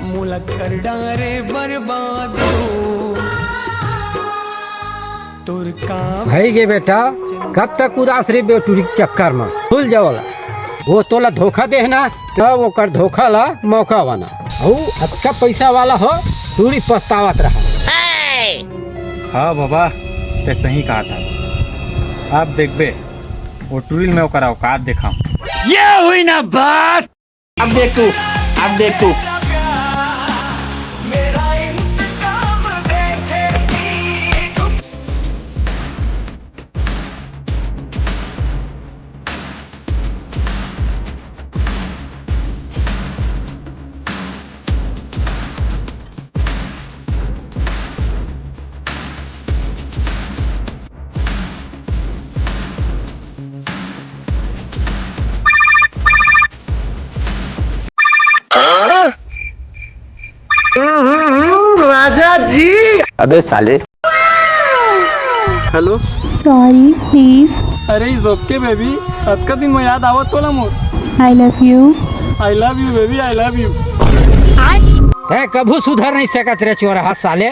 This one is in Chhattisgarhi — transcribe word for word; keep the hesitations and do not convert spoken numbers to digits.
मोला कर डारे बर्बाद हो तोर काम। भई गे बेटा, कब तक उदास रहिबे टुरी के चक्कर म? खुल जा ओला। वो तोला धोखा दे हे ना, त ओकर धोखा ला मौका बना। अउ अच्छा पैसा वाला हो, टुरी पछतावत रहा। हाँ बाबा, ते सही कहा था। अब देखबे, वो टुरी ल मैं ओकर औकात देखाऊं। ये हुई ना बात। अब देख तू, अब देख तू। राजा जी। अबे साले। हेलो। Sorry, please. अरे, इज ओके बेबी। अतका दिन में याद आवत तोला मोर। I love you. I love you baby, I love you. तै कभू सुधर नहीं सकत रे चोरहा साले।